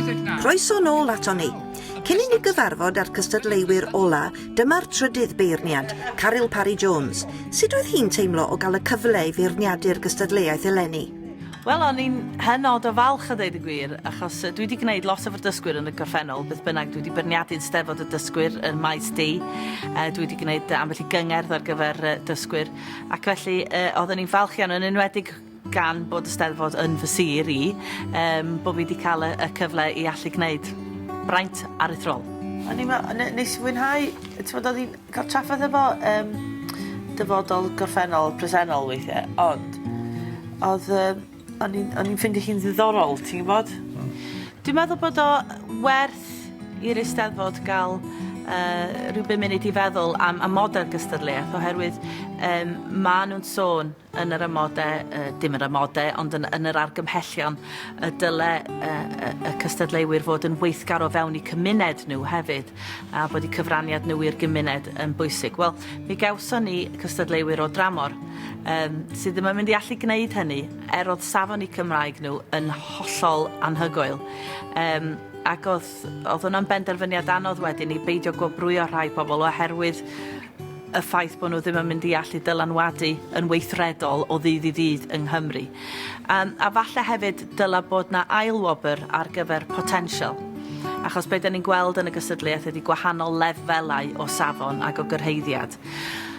Croeso nôl aton ni. Cyn i ni gyfarfod â'r cystadleuwyr ola, dyma'r trydydd beirniad, Caryl Parry Jones. Sut oedd hi'n teimlo o gael y cyfle i feirniadu'r gystadleuaeth eleni? Wel, o'n i'n hynod o falch a dweud y gwir, achos dwi wedi gwneud lot efo'r dysgwyr yn y gorffennol, beth bynnag, dwi wedi beirniadu'n Steddfod y Dysgwyr yn Maes D, dwi wedi gwneud ambell i gyngerdd ar gyfer dysgwyr, ac felly oeddwn i'n falch iawn, yn enwedig gan bod y Steddfod yn fy sir i, yym bo' fi 'di ca'l y y cyfle i allu gneud braint aruthrol. O'n i'n me'wl ne- nes i fwynhau t'mod o'dd 'i'n ca'l trafferth efo yym dyfodol gorffennol presennol weithie ond o'dd yym o'n i'n o'n i'n ffindio hi'n ddiddorol ti'n gwbod? Hmm. Dwi'n meddwl bod o werth i'r Eisteddfod ga'l yy rhyw bum munud i feddwl am amode'r gystadleuaeth oherwydd yym ma' nw'n sôn yn yr amode, yy dim yr amode, ond yn yn yr argymhellion y dyle yy y y cystadleuwyr fod yn weithgar o fewn 'u cymuned nhw hefyd, a bod 'u cyfraniad nhw i'r gymuned yn bwysig. Wel, mi gawson ni cystadleuwyr o dramor yym sydd ddim yn mynd i allu gneud hynny, er o'dd safon 'u Cymraeg nhw yn hollol anhygoel. Yym ac o'dd o'dd hwnna'n benderfyniad anodd wedyn i beidio gwobrwyo rhai pobol oherwydd y ffaith bod nhw ddim yn mynd i allu dylanwadu yn weithredol o ddydd i ddydd yng Nghymru. Um, a falle hefyd dyla bod 'na ail wobr ar gyfer potensial. Achos be 'dan ni'n gweld yn y gystadleuaeth ydy gwahanol lefelau o safon ac o gyrhaeddiad.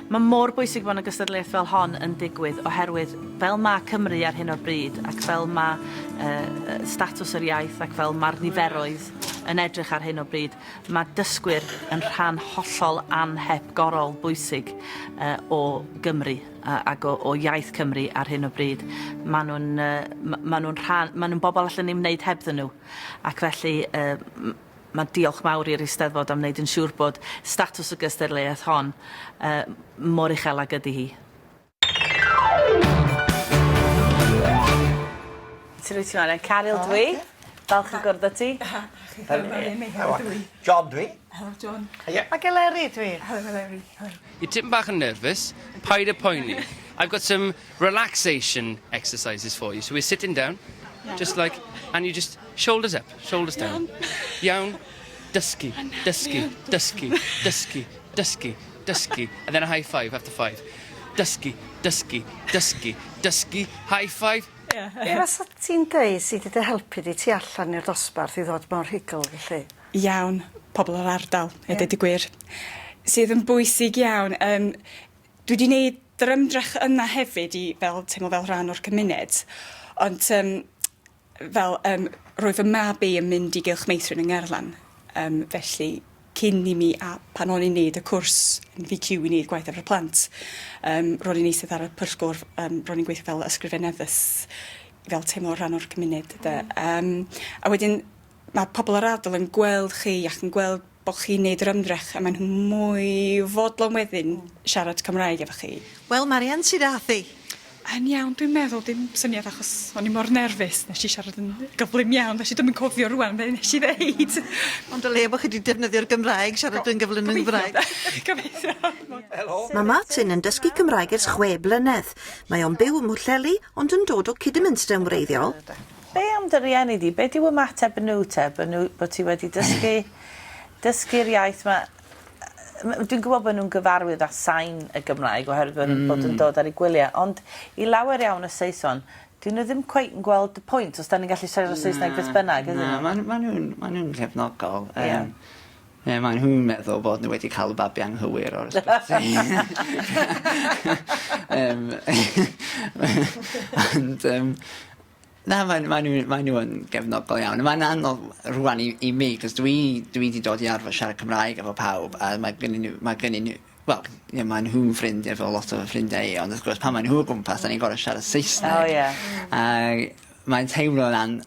Mae mor bwysig bod 'na gystadleuaeth fel hon yn digwydd oherwydd fel mae Cymru ar hyn o bryd ac fel mae uh, statws yr iaith ac fel mae'r niferoedd yn edrych ar hyn o bryd, Mae dysgwyr yn rhan hollol anhepgorol bwysig o Gymru ac o o iaith Cymru ar hyn o bryd. Ma' nw'n yy ma' ma' nw'n rhan ma' nw'n bobol allen ni'm wneud hebddyn nhw ac felly yy m- ma' diolch mawr i'r Eisteddfod am wneud yn siŵr bod statws y gystadleuaeth hon yy mor uchel ag ydi hi. Ti rwyt ti Marian. Caryl dwi. Falch o gwrdd â ti. John dwi. Helo John. Haia. Ac Eleri dwi. Helo Eleri. Helo. You're tipyn bach yn nervous, paid â poeni. I've got some relaxation exercises for you. So we're sitting down, just like, and you just, shoulders up, shoulders down. Iawn. Dysgu, dysgu, dysgu, dysgu, dysgu, dysgu, and then a high five after five. Dysgu, dysgu, dysgu, dysgu, high five. Ie. Be fasa ti'n deud sy 'di dy helpu di tu allan i'r dosbarth i ddod mor rhugl felly? Iawn, pobol yr ardal, a deud y gwir. Sydd yn bwysig iawn yym dwi 'di neud yr ymdrech yna hefyd i fel teimlo fel rhan o'r cymuned ont yym fel yym roedd fy mab i yn mynd i Gylch Meithrin yng Nghaerlan yym felly cyn i mi a pan o'n i'n neud y cwrs NVQ i neud gwaith efo'r plant yym ro'n i'n eistedd ar y pwyllgor yym ro'n i'n gweithio fel ysgrifenyddes fel teimlo rhan o'r cymuned 'de. Yym a wedyn ma' pobol yr ardal yn gweld chi ac yn gweld bo' chi'n neud yr ymdrech a ma' nhw mwy fodlon wedyn siarad Cymraeg efo chi. Wel Marian sud ath 'i? Yn iawn dwi'n meddwl dim syniad achos o'n i mor nerfus nesh i siarad yn gyflym iawn felly dwi'm yn cofio rŵan be' nesh i ddeud. Ond o leia bo' chi 'di defnyddio'r Gymraeg siarad yn gyflym yn Gymraeg. Gobeithio. Helo. Mae Martin yn dysgu Cymraeg ers chwe blynedd. Mae o'n byw ym Mhwllheli ond yn dod o Kidderminster yn wreiddiol. Be am dy rieni di? Be 'dyw ymateb nhw te bo' nhw bo' ti wedi dysgu dysgu'r iaith 'ma? Dwi'n gwybod bod nhw'n gyfarwydd â sain y Gymraeg oherwydd bod nhw'n bod yn dod ar eu gwyliau, ond i lawer iawn o Saeson, dyn nhw ddim cweit yn gweld y pwynt os da ni'n gallu siarad Saesneg beth bynnag, ydyn nhw? Na, maen ma nhw'n ma nhw'n cefnogol. Ie. Um, Ie, maen nhw'n meddwl bod nhw wedi cael y babi anghywir o'r ysbyty. um, ond, um, Na mae'n mae nhw mae nhw yn gefnogol iawn. Mae'n anodd rŵan i i mi 'c'os dwi dwi 'di dod i arfer siarad Cymraeg efo pawb a mae gynnyn nhw mae gynnyn nhw wel ie ma' nhw'n ffrindie efo lot o fy ffrindiau i ond wrth gwrs pan mae nhw o gwmpas 'dan ni'n gor'o' siarad Saesneg. O ie. A mae'n teimlo'n an-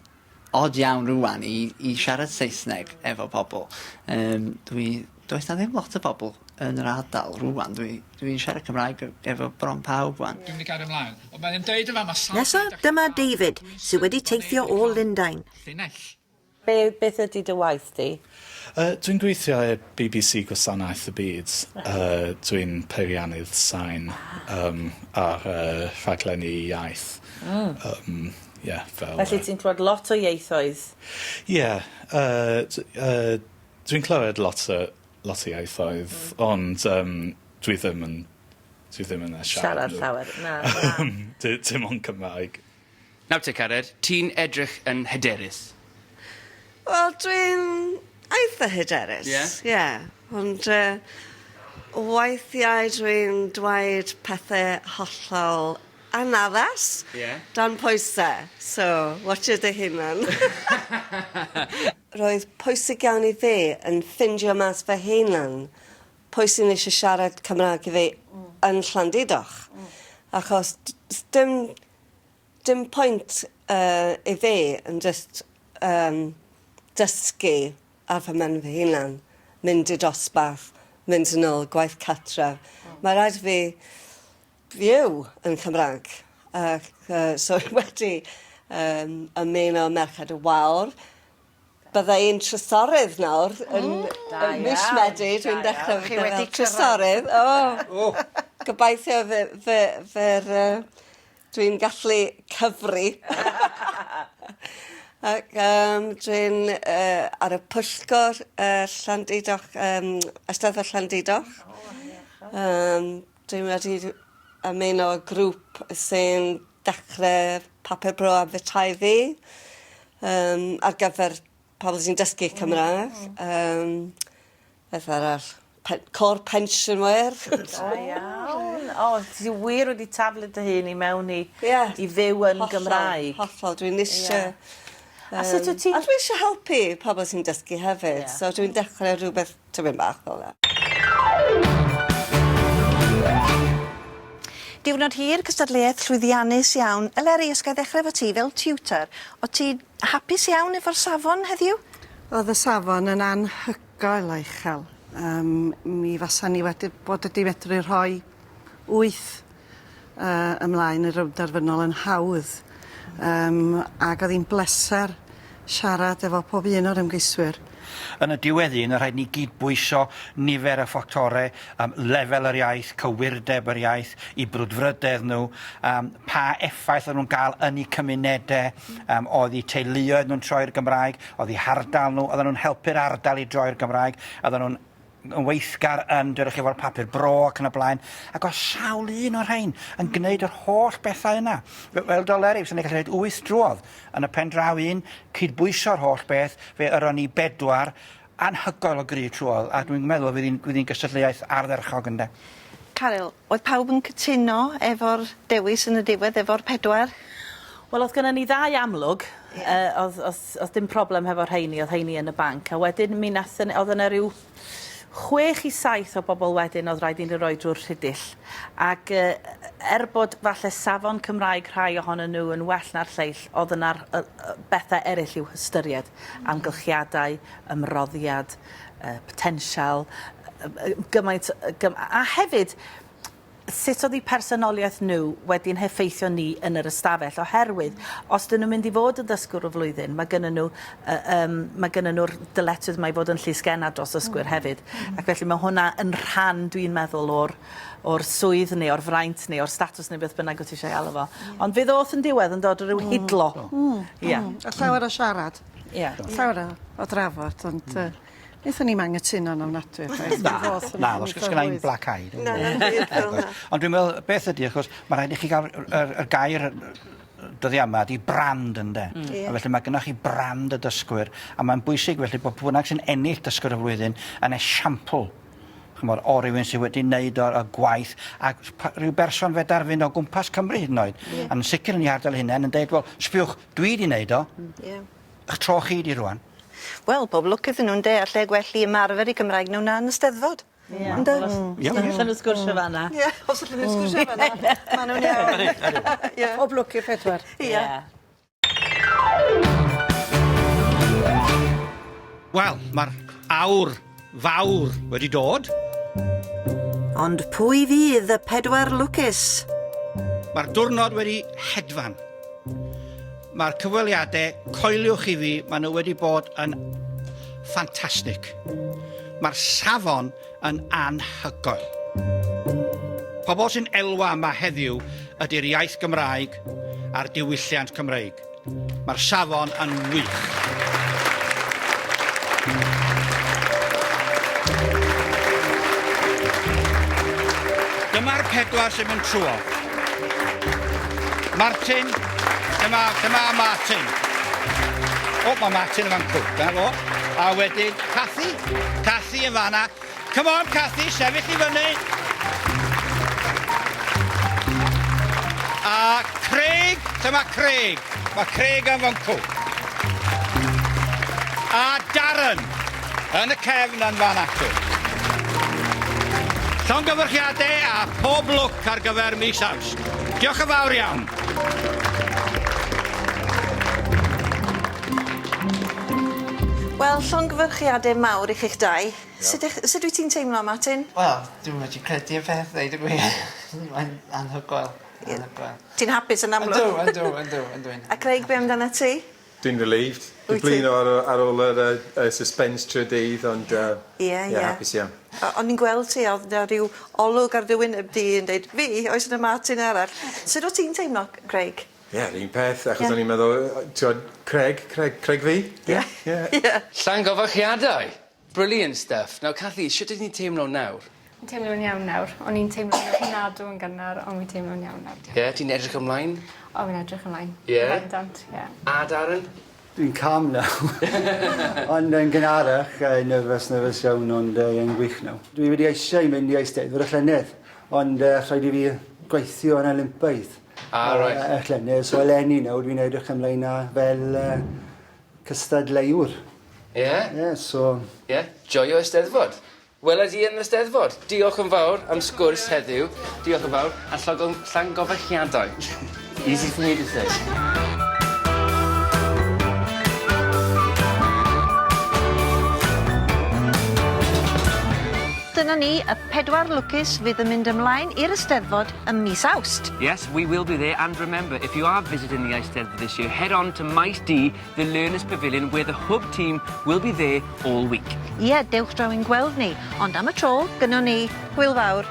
od iawn rŵan i i siarad Saesneg efo pobol. Yym dwi Does 'na ddim lot o bobl yn yr ardal rŵan dwi dwi'n siarad Cymraeg e- efo bron pawb 'wan. Dwi'n mynd i gario mlaen. Ond mae'n deud yn fama sawl Nesa, dyma David, sydd wedi teithio o Lundain. Llinell. Be, beth ydy dy waith di? Yy dwi'n gweithio i BBC Gwasanaeth y Byd. Yy dwi'n peiriannydd sain yym ar yy rhaglenni iaith. Hmm. Yym. Ie, fel... Felly ti'n clywed lot o ieithoedd? Ie, yy d- yy dwi'n clywed lot o lot o ieithoedd ond yym dwi ddim yn dwi ddim yn yy siarad Siarad nhw. llawer, na, na. Di- dim ond Cymraeg. Nawr te cariad, ti'n edrych yn hyderus. Wel dwi'n eitha hyderus. Ie? Ie. Ond yy weithiau dwi'n dweud pethe hollol anaddas. Ie. Dan pwyse. So watcha dy hunan. Roedd pwysig iawn i fi yn ffindio mas fy hunan pwy sy'n eisiau siarad Cymraeg i fi yn Llandudoch. Achos d- sdim dim pwynt yy i fi yn jyst yym dysgu ar fy mhen fy hunan, mynd i dosbarth, mynd yn ôl, gwaith cartref. Mae raid i fi fyw yn Cymraeg ac yy so wedi yym ymuno Merched y Wawr. Bydda i'n trysorydd nawr yn yn mis Medi dwi'n dechre Chi wedi trysorydd. O! Gobeithio fy fy fy'r yy dwi'n gallu cyfri. Ac yym dwi'n yy ar y pwyllgor yy Llandudoch yym Eisteddfod Llandudoch. Yym dwi wedi ymuno â grŵp sy'n dechre papur bro Aberteifi yym ar gyfer pobol sy'n dysgu Cymra'g. Yym beth arall? Pe- côr pensiynwyr. Da iawn. O ti wir wedi taflu dy hun i mewn i... Ie. ...i fyw yn Gymraeg. Hollol dwi'n isie A sut wyt ti... A dwi isie helpu pobol sy'n dysgu hefyd... Ie. ...so dwi'n dechre rwbeth tipyn bach fel 'na. Diwrnod hir, cystadleuaeth llwyddiannus iawn. Eleri, os ga i ddechrau efo ti, fel tutor, o' ti hapus iawn efo'r safon heddiw? O'dd y safon yn anhygoel o uchel. Yym mi fasan ni wedi bod wedi medru rhoi wyth yy ymlaen i'r rownd derfynol yn hawdd. Yym ag o'dd 'i'n bleser siarad efo pob un o'r ymgeiswyr. Yn y diwedd un, rhaid ni gydbwyso nifer y ffactorau, um, lefel yr iaith, cywirdeb yr iaith, i brwdfrydedd nhw, um, pa effaith o'n nhw'n gael yn eu cymunedau, um, oedd eu teuluoedd nhw'n troi'r Gymraeg, oedd eu hardal nhw, oedden nhw'n helpu'r ardal i droi'r Gymraeg, oedden nhw'n yn weithgar yn dod efo'r papur bro ac yn y blaen, ac oedd sawl un o'r rhain yn gwneud yr holl bethau yna. Fel doleri, fysa ni'n gallu gwneud wyth drwodd. Yn y pen draw un, cydbwyso'r holl beth, fe yron ni bedwar, anhygoel o gry trwodd, a dwi'n meddwl fydd hi'n fydd hi'n gystadleuaeth ardderchog ynde. Caryl, oedd pawb yn cytuno efo'r dewis yn y diwedd, efo'r pedwar? Wel o'dd gynnon ni ddau amlwg. Ie. Yy o'dd o'dd o'dd dim problem hefo rheini o'dd rheini yn y banc a wedyn mi nathon o'dd yna ryw chwech i saith o bobol wedyn o'dd raid i ni roi drw'r rhidill ac yy er bod falle safon Cymraeg rhai ohonyn nhw yn well na'r lleill o'dd yna'r yy yy bethe eryll i'w hystyried. Amgylchiadau, ymroddiad, yy potensial, yy yy gymaint yy gym- a hefyd sut oedd eu personoliaeth nhw wedi'n heffeithio ni yn yr ystafell oherwydd os 'dyn nhw'n mynd i fod yn ddysgwr y flwyddyn mae gynnyn nhw yy yym mae gynnyn nhw'r dyletswydd 'ma i fod yn llysgennad dros ddysgwyr hefyd ac felly mae hwnna yn rhan dwi'n meddwl o'r o'r swydd neu o'r fraint neu o'r statws neu beth bynnag wyt ti eisiau alw fo. Ond fe ddoth yn diwedd yn dod ryw hidlo. Ia. A llawer o siarad. Ia. Llawer o o drafod ond yy Nethon ni'm angytuno'n ofnadwy chwaith. Na, na, os gynna i'm black eye. Na, na'm byd fel 'na. Ond dwi'n meddwl beth ydi achos ma' raid i chi ga'l yr yr y gair dyddia yma 'di brand ynde? Hmm. Ie. A felly ma' gynnoch chi brand y dysgwyr a mae'n bwysig felly bo' pw bynnag sy'n ennill dysgwr y flwyddyn yn esiampl ch'mod o rywun sy wedi neud o'r y gwaith ac rhyw berson fedar fynd o gwmpas Cymru hyd yn oed. Ie. A'n sicr yn 'u hardal 'u hunen yn deud wel sbiwch dwi 'di neud o. Ie. 'Ych tro chi 'di rŵan. Wel, pob lwc iddyn nhw ynde, a lle gwell i ymarfer 'u Cymraeg nhw na yn y Steddfod. Ie. Ynde? Ie. Os allan nhw sgwrsio fan 'na. Ie, os allan nhw sgwrsio fan 'na. Ma' nhw'n iawn. Ie. Pob lwc i'r pedwar. Ie. Wel, mae'r awr fawr wedi dod. Ond pwy fydd y pedwar lwcus? Mae'r diwrnod wedi hedfan. Mae'r cyfweliadau, coeliwch i fi, maen nhw wedi bod yn ffantastig. Mae'r safon yn anhygoel. Pobl sy'n elwa yma heddiw ydy'r iaith Gymraeg a'r diwylliant Cymreig. Mae'r safon yn wych. Dyma'r pedwar sy'n mynd trwodd. Martin, dyma, dyma Martin. O, mae Martin yn fan cw, dyna fo. A wedyn Cathy, Cathy yn fanna. Come on, Cathy, sefyll i fyny. A Craig, dyma Craig. Mae Craig yn fan cw. A Darren, yn y cefn yn fan acw. Llongyfarchiadau a pob lwc ar gyfer mis Awst. Diolch yn fawr iawn. Wel, llongyfarchiadau mawr i chi'ch dau. Sut ych- sut wyt ti'n teimlo, Martin? Wel, dwi'm medru credu y peth ddeud y gwir. Mae'n anhygoel. Anhygoel. Ti'n hapus yn amlwg. Yndw, yndw, yndw, yndw. A Craig, be amdanat ti? Dwi'n relieved. Dwi'n Wyt ti? blino ar, ar ôl yr suspense trwy'r dydd, ond Ie, yeah, ie. hapus iawn. O'n i'n gweld ti, oedd 'na ryw olwg ar dy wyneb di yn deud, fi, oes yna Martin arall? Sut o't ti'n teimlo, Craig? Ie, yeah, yr un peth, achos Ie. o'n i'n meddwl, ti'n Craig, Craig, Craig fi? Ie. Ie. Ie. Llangyfarchiadau! Brilliant stuff. Now, Cathy, sut ydyn ni'n teimlo nawr? Fi'n teimlo'n iawn nawr. O'n i'n teimlo'n ofnadw yn gynnar, ond fi'n teimlo'n iawn nawr. Ie, yeah, ti'n edrych ymlaen? O, fi'n edrych ymlaen. Ie? Bendant, ie. A Darren? Dwi'n calm now. Ond yn gynharach, nervous, nervous iawn, ond yn gwych nawr. Dwi wedi eisiau mynd i Eisteddfod y llynedd, ond rhaid i fi gweithio yn Olympaidd. Ah, right. Y llynedd, so eleni nawr dwi'n edrych ymlaen a fel cystadleuwr. Ie? Yeah? Ie, yeah, so... Ie, yeah. Joio Eisteddfod. Wela di yn y Steddfod. Diolch yn fawr am sgwrs heddiw. Diolch yn fawr. A llangyfarchiadau. Easy for me to say. Dyna ni, y pedwar lwcus fydd yn mynd ymlaen i'r Eisteddfod ym mis Awst. Yes, we will be there. And remember, if you are visiting the Eisteddfod this year, head on to Maes D, the Learners Pavilion, where the Hwb team will be there all week. Ie, dewch draw i'n gweld ni, ond am y tro, gynnon ni, hwyl fawr.